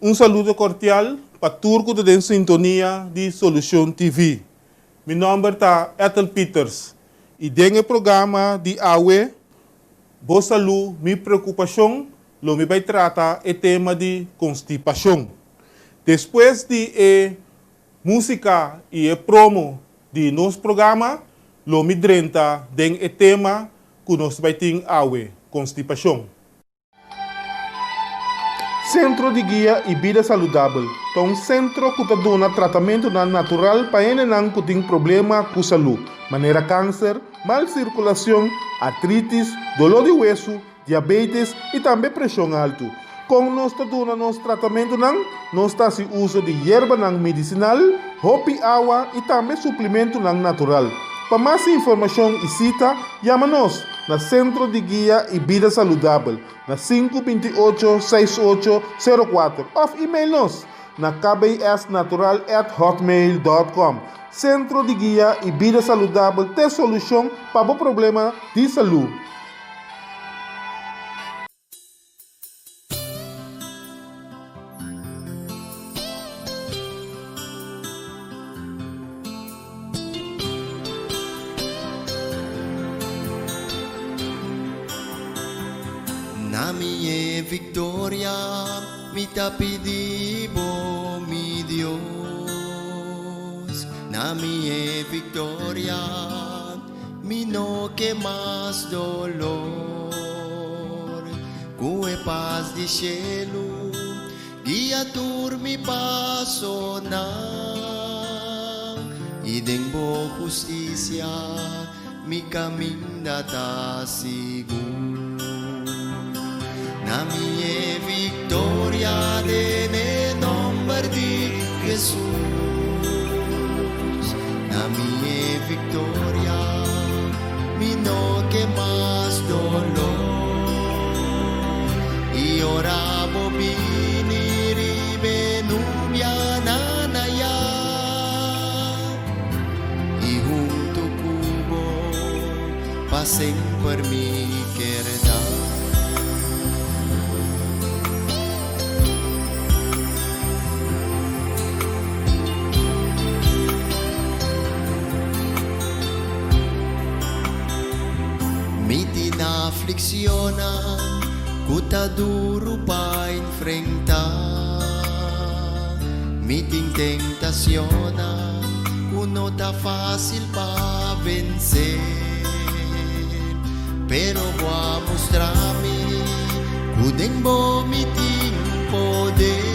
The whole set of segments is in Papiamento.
Un saludo kordial pa tur ku ta den sintonia di Solucion TV. Mi nòmber ta Ethel Pieters i den e programa di awe Bo Salú, Mi Preokupashon lo mi bai trata e tema di konstipashon. Despues di e músika i e promo di nos programa lo mi drenta den e tema ku nos bai tin awe, konstipashon. Sentro di Guia i Bida Saludabel ta un sentro ku ta duna tratamentunan natural pa hendenan ku tin problema ku salú, manera kanser, mal sirkulashon, artritis, doló di wesu, diabetes i tambe preshon altu. Kon nos ta duna nos tratamentunan? Nos ta hasi uso di yerbanan medisinal, hopi awa i tambe suplimentunan natural. Pa mas informashon i sita, yama nos na Sentro di Guia i Bida Saludabel na sinku 28 68 04 òf email nos na kbsnatural@hotmail.com. Sentro di Guia i Bida Saludabel t'e solushon pa bo problema di salú. Na mi e victoria mi ta pidi bo mi Dios Na mi e victoria mi no ke mas dolor Ku e pas di shelu guia tur mi pasonan I den bo hustisia mi kaminda ta sigur. Na mi e viktoria den e nòmber di Hesus. Na mi e viktoria, mi no ke mas doló. I ora bo bini riba e nubianan ayá. I huntu ku bo pa semper mi ker ta. Mi tin aflikshonnan ku ta duru pa enfrentá. Mi tin tentacionnan cu no ta facil pa vence. Pero bo a mustra mi cu den bo mi tin poder.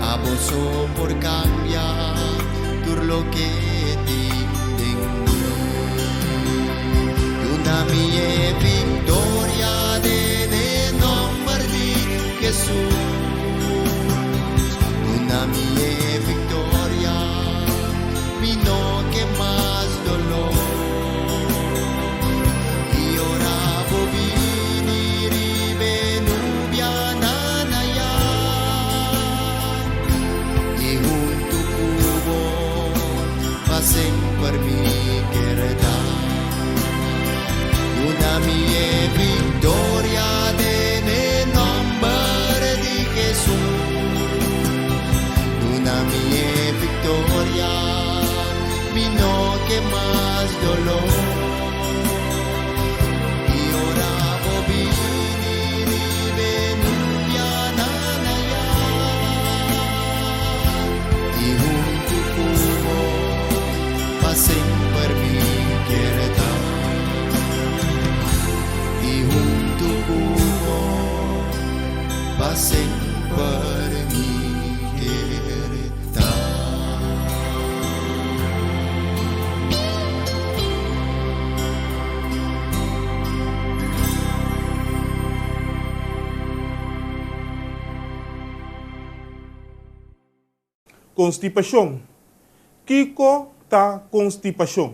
Abo so por cambia tur loke tin den mi. Duna mi e victoria den e nomber di Hesus, duna mi e victoria, mi no ke mas dolor. I ora bo bini riba e nubianan ayá, i huntu ku bo pa semper mi keda. Duna mi e victoria den e nomber di Jesus. Duna mi e victoria, mi no ke mas dolor. I ora bo bini riba e nubianan ayá, i huntu ku bo pa semper mi kier ta. I huntu ku bo pa semper mi kier ta. Konstipashon. Kiko ta konstipashon?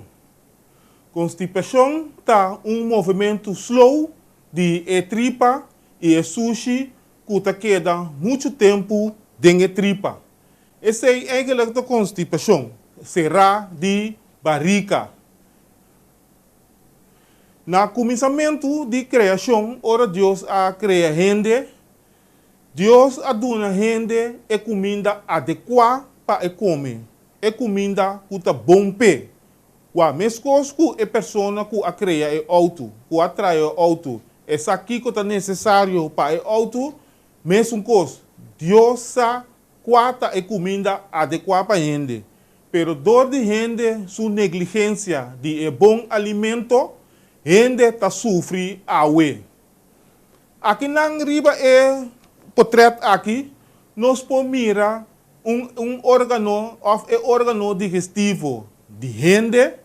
Konstipashon ta un movementu slow di e tripa i e sushi ku ta keda muchu tempu den e tripa. Esei eigenlik ta konstipashon, será di barika. Na kuminsamentu di kreashon, ora Dios a krea hende, Dios a duna hende e kuminda adekuá pa e kome, e kuminda ku ta bon p'e. Wak, meskos ku e persona ku a krea e outo, ku a traha e outo, e sa kiko ta nesesario pa e outo, mesun kos, Dios sa kua ta e kuminda adekuá pa hende. Pero dor di hende su negligensia di e bon alimento, hende ta sufri awe. Akinan riba e potret aki nos por mira un un organo of e organo digestivo di hende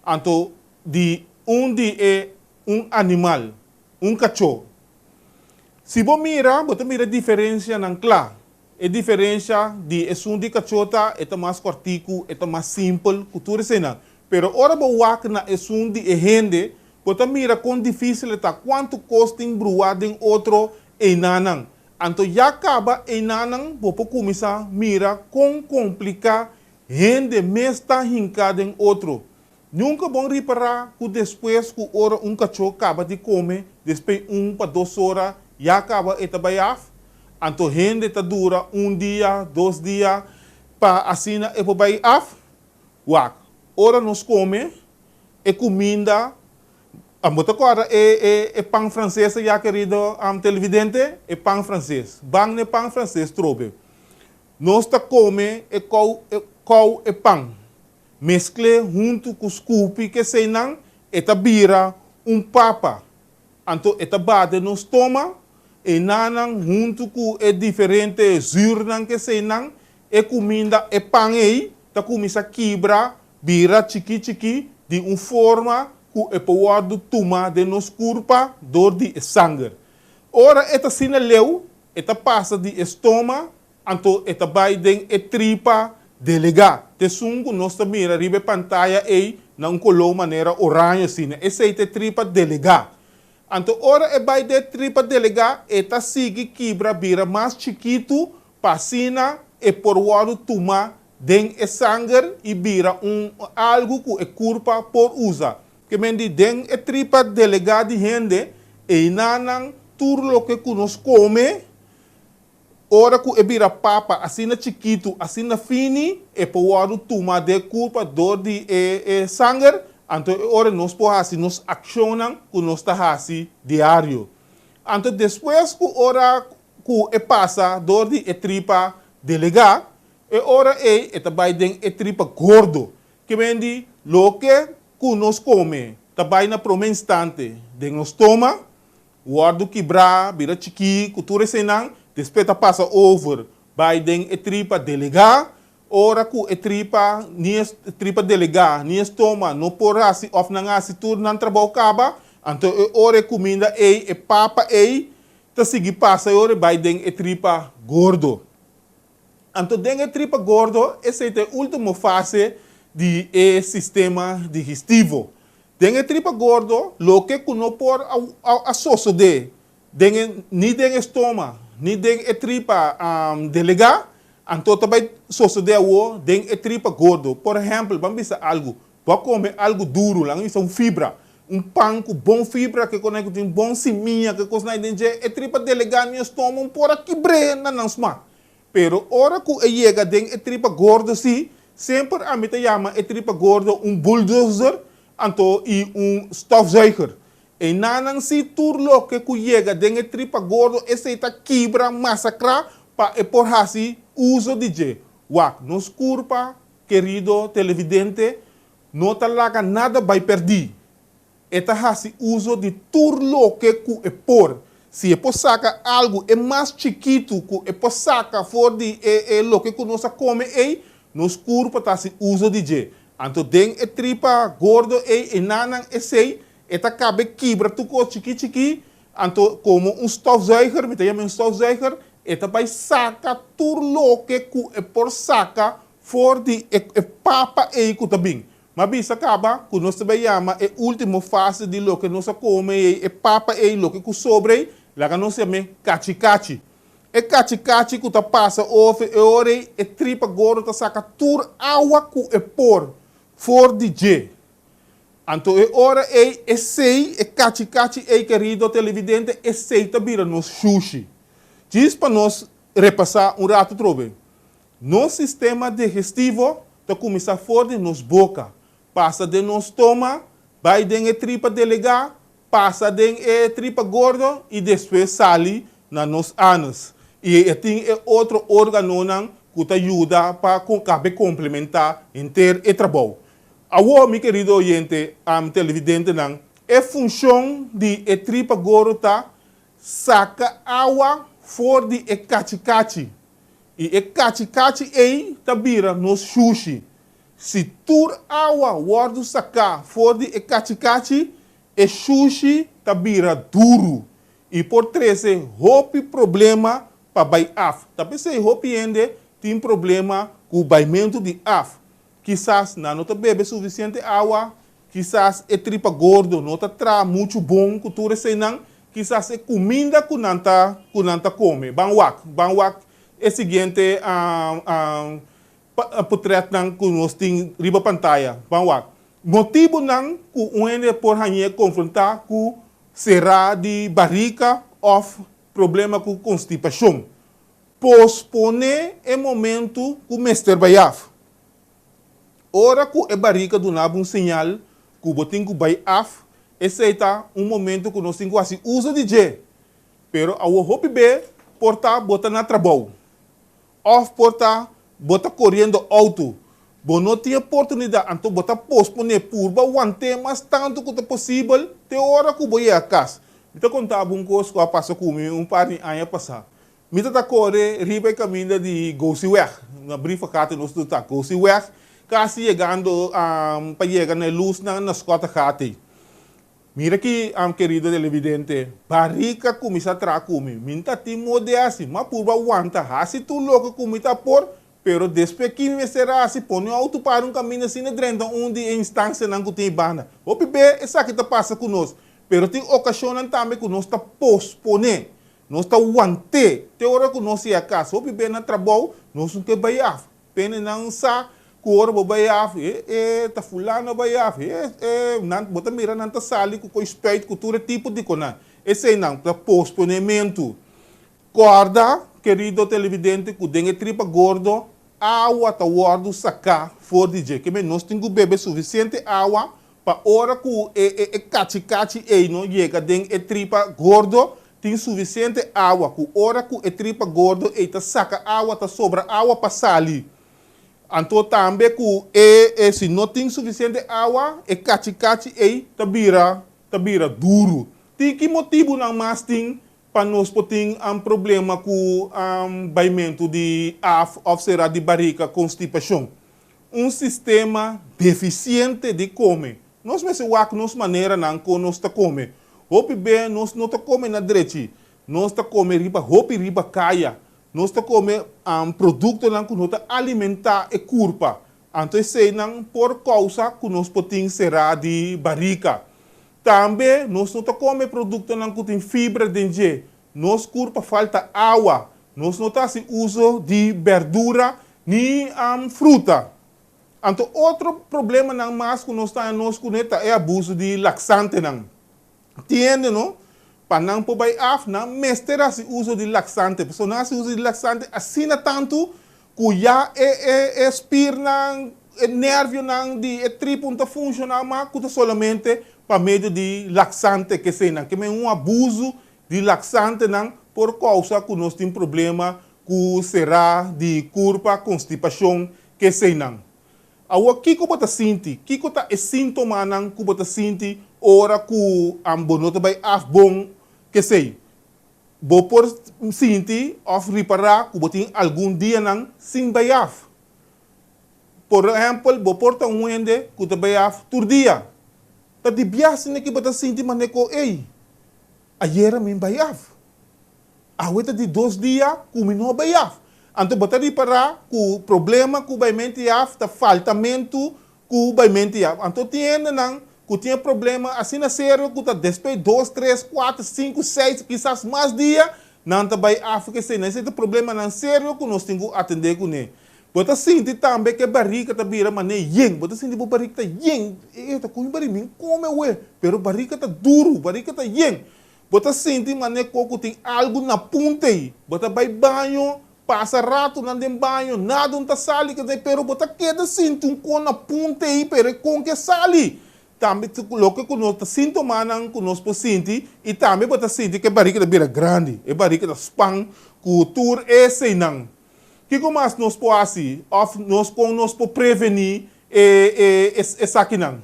anto di un di e un animal, un kachó. Si bo mira bo ta mira diferencianan kla. E diferencia di esun di kachó ta e ta mas kòrtiku, e ta mas simpel ku tur eseinan. Pero ora bo wak na esun di e hende, bo ta mira kon difísil e ta, kuantu kos tin bruá den otro einanan. Anto ya kaba einanan bo por kuminsá mira kon kompliká hende mes ta hinká den otro. Nunka bon ripará ku despues ku ora un kachó kaba di kome, despei un pa dos ora ya kaba e ta bai af? Anto hende ta dura un dia, dos dia pa asina e por bai af? Wak, ora nos kome e kuminda, bo ta kòrda e e e pan franses ya kerido televidente? E pan franses. Ban na e pan franses trobe. Nos ta kome e kou e kou e pan. Meskl'é huntu ku skupi keseinan, e ta bira un papa. Anto e ta bate nos stoma, enanan huntu ku e diferente zürnan keseinan, e kuminda, e pan ei, ta kuminsá kibra, bira chikí chikí, di un forma ku e por wòrdu tuma den nos kurpa dor di e sanger. Ora e ta asina leu, e ta pasa di e stoma Anto e ta bai den e tripa delegá. T'esun ku nos ta mira riba e pantaya ei na un koló manera oraño asina. Esei ta e tripa delegá. Anto ora e bai den e tripa delegá e ta sigui kibra bira mas chikitu pa asina e por wòrdu tumá den e sanger i bira un algu ku e kurpa por usa. Ke men di den e tripa delegá di hende einanan tur loke ku nos kome Ora ku e bira papa asina chikitu, asina fini, e por wòrdu tuma den kurpa dor di e e sanger, anto e ora nos por hasi nos akshonnan ku nos ta hasi diario. Anto despues ku ora ku e pasa dor di e tripa delegá, e ora ei e ta bai den e tripa gordo, ke men di loke ku nos kome ta bai na promé instante den nos stoma, Wòrdu kibrá, bira chikí ku tur eseinan, despues ta pasa over bai den e tripa delegá. Ora ku e tripa ni e tripa delegá ni e stoma no por hasi òf nan hasi tur nan trabou kaba, anto e ora e kuminda ei, e papa ei, ta sigui pasa e ora e bai den e tripa gordo. Anto den e tripa gordo, esei ta e último fase di e sistema digistivo. Den e tripa gordo, loke ku no por a sosodé den e ni den e stoma ni den e tripa delegá, anto ta bai sosodé awor den e tripa gordo. Por ehèmpel, ban bisa algu, bo a kome algu duru, laga bisa un fibra, un pan ku bon fibra, ke kos ku tin bon simia, ke kosnan ei den dje, e tripa delegá ni e stoma un por a kibr'é na nan smak. Pero ora ku e yega den e tripa gordo sí, semper ami ta yama e tripa gordo un bulldozer anto i un stofzuiger. Einanan sí tur loke ku yega den e tripa gordo esei ta kibra, masakrá pa e por hasi uso di dje. Wak, nos kurpa, kerido televidente, no ta laga nada bai pèrdí. E ta hasi uso di tur loke ku e por. Si e por saka algu e mas chikitu ku e por saka for di e e loke ku nos a kome ei, nos kurpa ta hasi uso di dje. Anto den e tripa gordo ei, enanan esei, e ta kabe kibra tur kos chikí chikí, anto komo un stofzuiger, mi ta yama e un stofzuiger, e ta bai saka tur loke ku e por saka for di e e papa ei ku ta bin. M'a bisa kaba ku nos ta bai yama e último fase di loke nos a kome ei, e papa ei, loke ku sobra ei, laga nos yam'é kachikachi. E kachikachi ku ta pasa ofe e ora ei, e tripa gordo ta saka tur awa ku e por for di dje. Anto e ora ei, esei, e kachikachi ei, kerido televidente, esei ta bira nos shushi. Djis pa nos repasá un ratu trobe. Nos sistema digestivo ta kuminsá for di nos boka, pasa den nos stoma, bai den e tripa delegá, pasa den e tripa gordo i despues sali na nos anus. I e tin e otro órganonan ku ta yuda pa kabe komplementá henter e trabou. Awor, mi kerido oyente, televidentenan, e funshon di e tripa gordo ta saka awa for di e kachikachi. I e kachikachi ei ta bira nos shushi. Si tur awa wòrdu saká for di e kachikachi, e shushi ta bira duru i por trese hopi problema pa bai af. Ta p'esei hopi hende tin problema ku baimentu di af. Kisas nan no ta bebe sufisiente awa, kisas e tripa gordo no ta traha muchu bon ku tur eseinan, kisas e kuminda ku nan ta ku nan ta kome. Ban wak, ban wak e siguiente potretnan ku nos tin riba pantaya. Ban wak. Motibunan ku un hende por hañ'é konfrontá ku será di barika òf problema ku konstipashon. Posponé e momentu ku mester bai af. Ora ku e barika duna bo un señal ku bo tin ku bai af, esei ta un momentu ku nos tin ku hasi uso di dje. Pero awor hopi be por ta bo ta na trabou òf por ta bo ta koriendo outo. Bo no tin oportunidat, anto bo ta posponé purba want'é mas tantu ku ta posibel te ora ku bo yega kas. Mi ta konta bo un kos ku a pasa ku mi un par di aña pasá. Mi ta ta kore riba e kaminda di Gosiweg, na Brievengat nos tur ta Gosiweg, kasi yegando pa yega na e lusnan na Schottegat ei. Mira ki, kerido televidente, barika kuminsá traha ku mi. Mi n'ta tin mode hasi, m'a purba wanta hasi tur loke ku mi ta por, pero despues ki mi mester a hasi, pone outo para un kaminda asina drenta un di e instansianan ku tin ei banda. Hopi be esaki ta pasa ku nos, pero tin okashonnan tambe ku nos ta posponé. Nos ta want'é te ora ku nos yega kas. Hopi be na trabou, nos no ke bai af. Pene nan sa ku ora bo bai af, e, e, ta fulano bai af, e, e, nan, bo ta mira nan ta sali ku koi spuit ku tur e tipo di konan. Eseinan ta posponementu. Kòrda, kerido televidente, ku den e tripa gordo, awa ta wòrdu saká for di dje. Ke men nos tin ku bebe sufisiente awa Pa ora ku e e e kachi kachi ei no yega den e tripa gordo, tin sufisiente awa ku ora ku e tripa gordo ei ta saka awa ta sobra awa pa sali. Anto tambe ku e e si no tin sufisiente awa e kachi kachi ei ta bira ta bira duru. Tin ki motibunan mas tin pa nos por tin problema ku baimentu di af òf sera di barika, konstipashon? Un sistema defisiente di kome. Nos mester wak nos maneranan kon nos ta kome. Hopi be nos no ta kome na drechi. Nos ta kome riba hopi riba kaya. Nos ta kome produktonan ku no ta alimentá e kurpa. Anto eseinan por kousa ku nos por tin será di barika. Tambe nos no ta kome produktonan ku tin fibra den dje. Nos kurpa falta awa. Nos no ta hasi uso di berdura ni fruta. Anto otro problemanan mas ku nos ta haña nos kuné ta e abuso di laksantenan. Tin hende no, pa nan por bai af, nan mester hasi uso di laksante. Pasobra nan hasi uso di laksante asina tantu ku ya e e e spirnan, e nervionan di e tripa no ta funshoná mas ku ta solamente pa medio di laksante keseinan. Ke men un abuso di laksantenan por kousa ku nos tin problema ku será di kurpa, konstipashon, keseinan. Awor kiko bo ta sinti? Kiko ta e síntomanan ku bo ta sinti ora ku bo no ta bai af bon kesei? Bo por sinti òf ripará ku bo tin algun dianan sin bai af. Por ehèmpel, bo por ta un hende ku ta bai af tur dia. Ta di bias asina ki bo ta sinti manera ku, Ey, ayera mi bai af. Awe ta di dos dia ku mi no bai af. Anto bo ta ripará ku problema ku baimentu i af ta faltamentu ku baimentu i af. Anto tin hendenan ku tin e problema asina serio ku ta despues dos, tres, kuater, sinku, seis, kisas mas dia nan ta bai af ku esei. Esei ta problemanan serio ku nos tin ku atendé kuné. Bo ta sinti tambe ku e barika ta bira manera yen. Bo ta sinti bo barika ta yen. E ta kome barika, mi kome awe, pero barika ta duru, barika ta yen. Bo ta sinti manera ku tin algu na punta ei. Bo ta bai baño, pasa ratunan den baño, nada no ta sali, pero bo ta keda sinti un kos na punta ei, pero kon ke sali? Tambe loke ku nos ta síntomanan ku nos por sinti i tambe bo ta sinti ku e barika ta bira grandi, e barika ta span ku tur eseinan. Kiko mas nos por hasi òf nos kon nos por prevení e esakinan?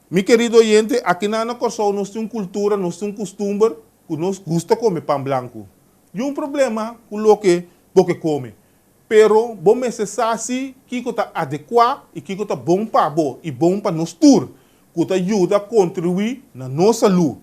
Mi kerido oyente, akinan na Kòrsou nos tin un kultura, nos tin un kustumber ku nos gusta kome pan blanku. I un problema ku loke bo ke kome. Pero bo mester sa si kiko ta adekuá i kiko ta bon pa bo i bon pa nos tur, ku ta yuda kontribuí na nos salú.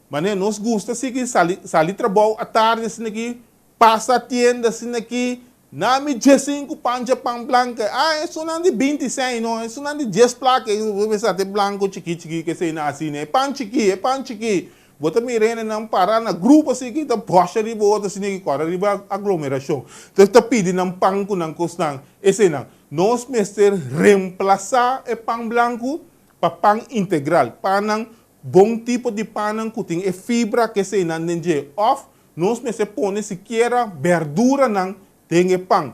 Manera nos gusta sigui sali sali trabou atardi asin'aki, pasa tienda asin'aki, na mi diesinku pancha pan blanka, ah esunnan di binti sèn no, esunnan di dies plaka, bo mester ta e blanku chikí chikí keseinan asina, e pan chikí, e pan chikí. Bo ta mira hendenan pará na grupo así ki ta bòsha riba otro asina ki kòrda riba aglomerashon. Entonces ta pidi nan pan ku nan kosnan. Eseinan. Nos mester remplasá e pan blanku pa pan integral. Pannan, bon tipo di pannan ku tin e fibra ku eseinan den dje. Òf nos mester pone sikiera bèrduranan den e pan.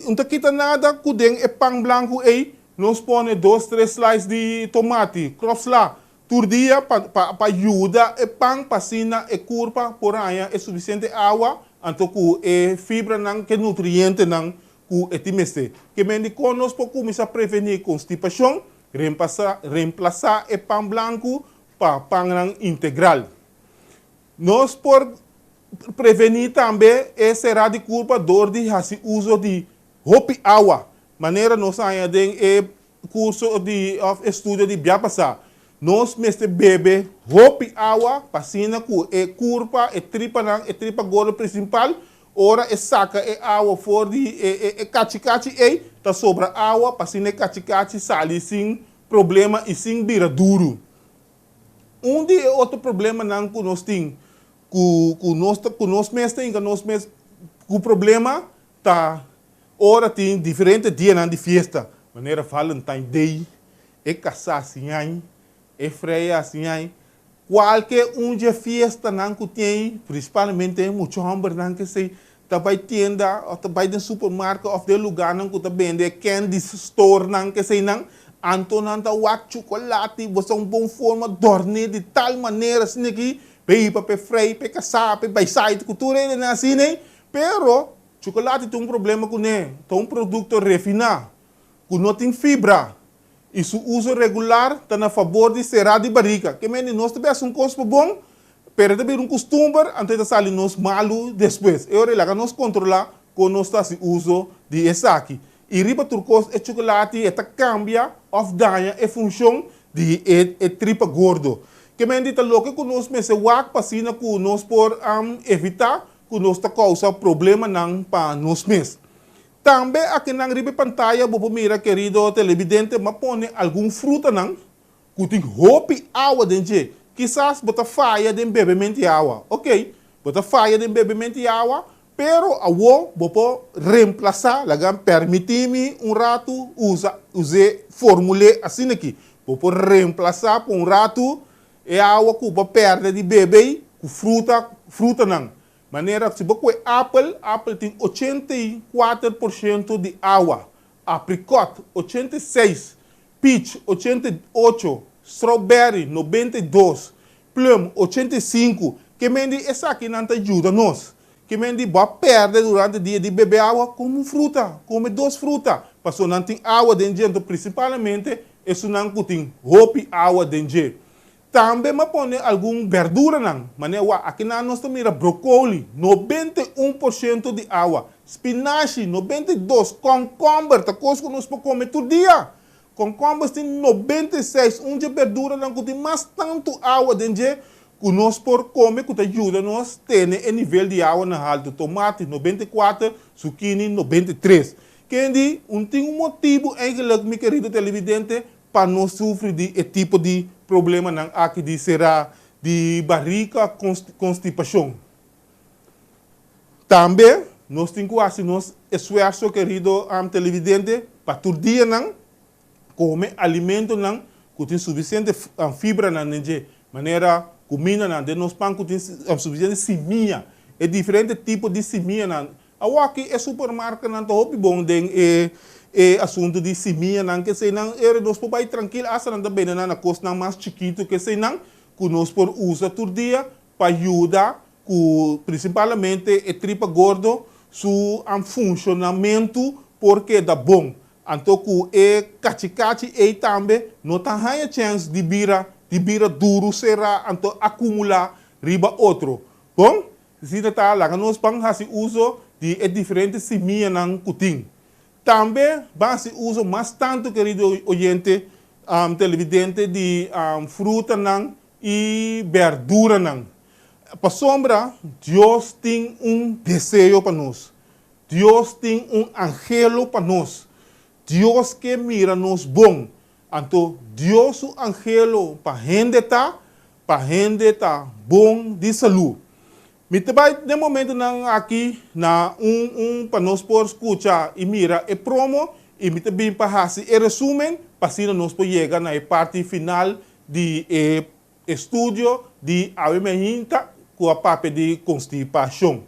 No ta kita nada ku den e pan blanku ei nos pone dos tres slice di tomati, kròpsla, Tur dia pa pa yuda e pan pa asina e kurpa por haña e sufisiente awa anto ku e fibranan ku e nutrientenan ku e tin mester. Ke men di kon nos por kuminsá prevení konstipashon? Rempasá remplasá e pan blanku pa pannan integral. Nos por prevení tambe e será di kurpa dor di hasi uso di hopi awa, manera nos a haña den e Kurso di òf estudio di bia pasá, nos mester bebe hopi awa pa asina ku e kurpa, e tripanan, e tripa gordo prinsipal, ora e saka e awa for di e e kachikachi ei, ta sobra awa pa asina e kachikachi sali sin problema i sin bira duru. Un di e otro problemanan ku nos tin ku ku nos ta ku nos mes ta hinka nos mes ku problema Ta ora tin diferente dianan di fiesta, manera Valentine Day, e kasá siñai, e freya siñai, kualke un dje fiestanan ku tin, prinsipalmente e mucha hòmbernan kesei ta bai tienda òf ta bai den supermarket òf den lugánan ku ta bende candies storenan keseinan, anto nan ta wak chukolati, bo sa un bon forma dòrn'é di tal manera asina ki p'e hiba p'e frei, p'e kasá, p'e bai sait ku tur hendenan asina. Pero, chukolati tin un problema kuné, ta un produkto refiná, ku no tin fibra, i su uso regular ta na fabor di será di barika. Ke mende nos ta bes un kos pa bon, pero e ta bira un kustumber, anto e ta sali nos malu despues. E ora ei laga nos kontrolá kon nos ta hasi uso di esaki. I riba tur kos e chukolati e ta kambia òf daña e funshon di e e tripa gordo. Ke mende ta loke ku nos mester wak pa asina ku nos por evitá ku nos ta kousa problemanan pa nos mes. Tambe akinan riba e pantaya bo por mira, kerido telebidente, m'a pone algun frutanan ku tin hopi awa den dje. Kisas bo ta faya den bebement di awa. Oke, bo ta faya den bebement di awa, pero awo bo por remplasá, laga permití mi un ratu usa, us'é, formul'é asin'aki. Bo por remplasá pa un ratu E awa ku bo pèrdè di bebe ei ku fruta, frutanan. Manera si bo kue apel, apel tin 84% di awa, aprikòt 86, peach 88, strawberry 92, plum 85. Ke men di esakinan ta yuda nos. Ke men di bo a pèrdè durante dia di bebe awa, kome un fruta, kome dos fruta, pasobra nan tin awa den dje, anto prinsipalmente Esunnan ku tin hopi awa den dje. Tambe m'a pone algun berduranan, manera wak akinan nos ta mira brokoli, 91% di awa, spinashi, 92, kònkòmber, ta kos ku nos por kome tur dia. Kònkòmbers tin 96, un dje berduranan ku tin mas tantu awa den dje ku nos por kome ku ta yuda nos tene e nivel di awa na haltu, tomati, 94, zukini, 93. Kendi, un tin un motibu eigenlijk, mi kerido televidente, pa no sufri di e tipo di problemanan aki di será di barika, constipacion. Tambe, nos tin cu haci nos esfuerso, kerido televidente, pa tur dianan kome alimentonan ku tin sufisiente fibranan den dje, manera. Kumindanan den nos pan ku tin sufisiente simia, e diferente tipo di simianan. Awaki e supermarketnan ta hopi bon den e e asuntu di simianan, keseinan ere nos por bai trankil, asta nan ta bende nan na kosnan mas chikitu keseinan ku nos por usa tur dia pa yuda ku prinsipalmente e tripa gordo su funshonamentu por keda bon. Anto ku e kachikachi ei tambe no ta haña chèns di bira di bira duru será anto akumulá riba otro. Bon, asina ta laga nos ban hasi uso di e diferente simianan ku tin. Tambe ban hasi uso mas tantu, kerido oyente, televidente, di frutanan i bèrduranan. Pasobra Dios tin un deseo pa nos. Dios tin un anhelo pa nos. Dios ke mira nos bon. Anto Dios su anhelo pa hende ta pa hende ta bon di salú. Mi ta bai den momentunan aki na un un pa nos por skucha i mira e promo i mi ta bin pa hasi e resumen pa asina nos por yega na e parti final di e estudio di awe mainta ku a papia di konstipashon.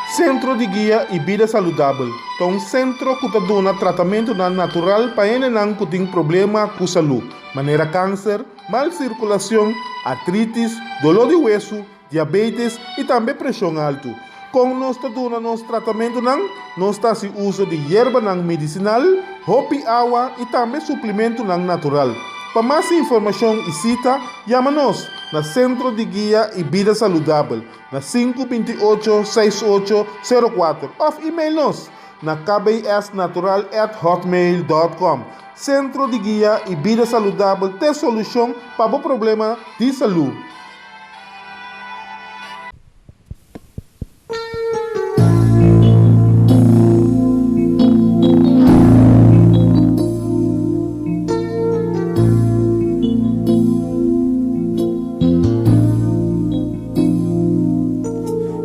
Sentro di Guia i Bida Saludabel ta un sentro ku ta duna tratamentunan natural pa hendenan ku tin problema ku salú, manera kanser, mal sirkulashon, artritis, doló di wesu, diabetes i tambe preshon altu. Kon nos ta duna nos tratamentunan? Nos ta hasi uso di yerbanan medisinal, hopi awa i tambe suplimentunan natural. Pa mas informashon i sita, yama nos na Sentro di Guia i Bida Saludabel na 528 68 04 òf email nos na kbsnatural@hotmail.com. Sentro di Guia i Bida Saludabel t'e solushon pa bo problema di salú.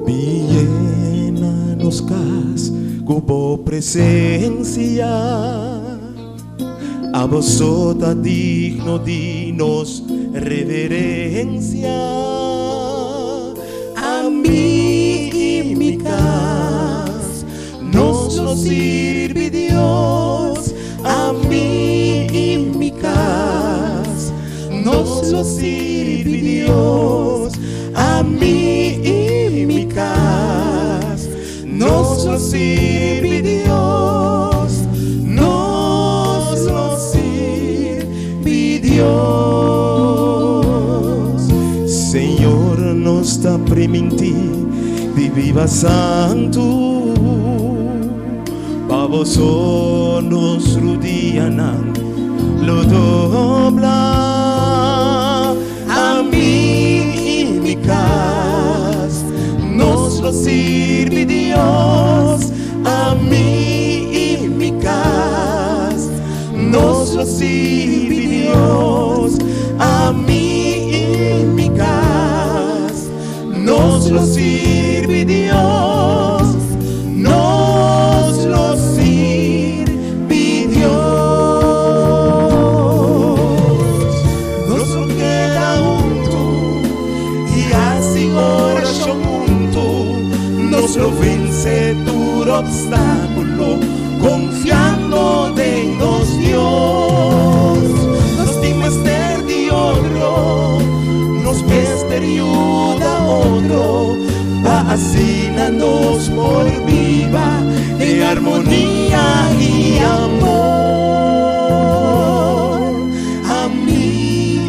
Bin yena nos kas ku bo presensia. Abo so ta digno di nos reverencia. Ami i mi cas, nos lo sirbi Dios. Ami i mi cas, nos lo sirbi Dios. Ami i mi cas, Nos lo sirbi Dios, nos lo sirbi Dios. Señor nos ta primintí di biba santu, pa bo so nos rudianan lo dobla. Ami i mi kas, nos lo sirbi Dios. Ami i mi kas, nos lo sirbi Dios. Ami i mi kas, nos lo sirbi Dios. Nos lo sirbi Dios. Nos lo keda huntu i hasi orashon huntu. Nos lo vense tur opstákulo konfiando den nos Dios. Nos tin mester di otro, nos mester yuda otro pa asina nos por biba den armonia i amor. Ami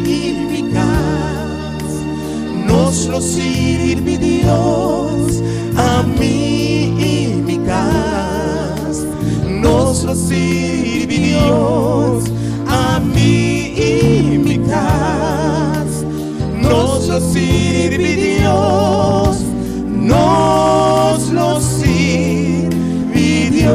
i mi kas, nos lo sirbi Dios. Ami i mi kas, nos lo sirbi Dios. Ami i mi kas, nos lo sirbi Dios. Nos lo sirbi Dios.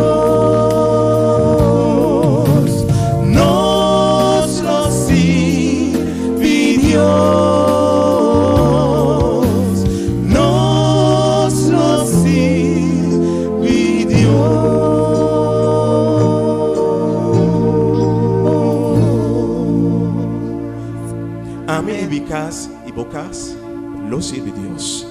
Nos lo sirbi Dios. Nos lo sirbi Dios. kas i bo kas lo sirbi Dios.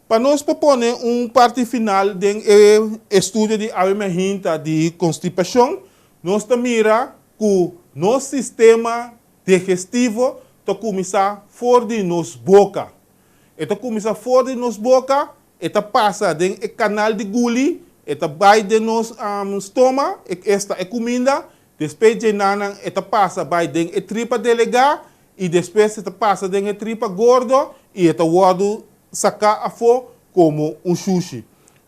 Pa nos por pone un parti final den e estudio di awe mainta di konstipashon, nos ta mira ku nos sistema digestivo ta kuminsá for di nos boka. E ta kuminsá for di nos boka, e ta pasa den e kanal di guli, e ta bai den nos stoma, esta e kuminda, despues djenanan e ta pasa bai den e tripa delegá i despues e ta pasa den e tripa gordo i e ta wòrdu saká afó komo un shushi.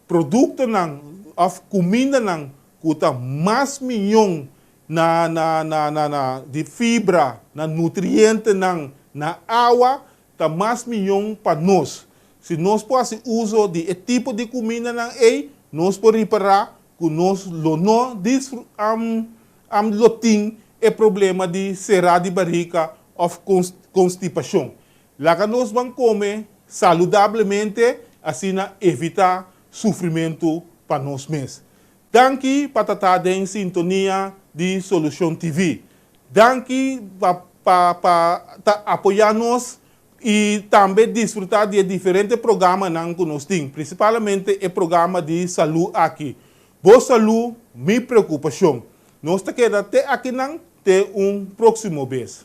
Produktonan òf kumindanan ku ta mas miñon na na na na na di fibra, na nutrientenan, na awa, ta mas miñon pa nos. Si nos por hasi uso di e tipo di kumindanan ei, nos por ripará ku nos lo no disfr am am lo tin e problema di será di barika òf konstipashon. Laga nos ban kome saludablemente, asina evitá sufrimentu pa nos mes. Danki pa ta ta den sintonia di Solucion TV. Danki pa pa pa ta apoya nos y tambe disfruta di e diferente programanan cu nos tin, principalmente e programa di salud aki. Bo salud, mi preocupacion. Nos ta keda te akinan te un proximo bes.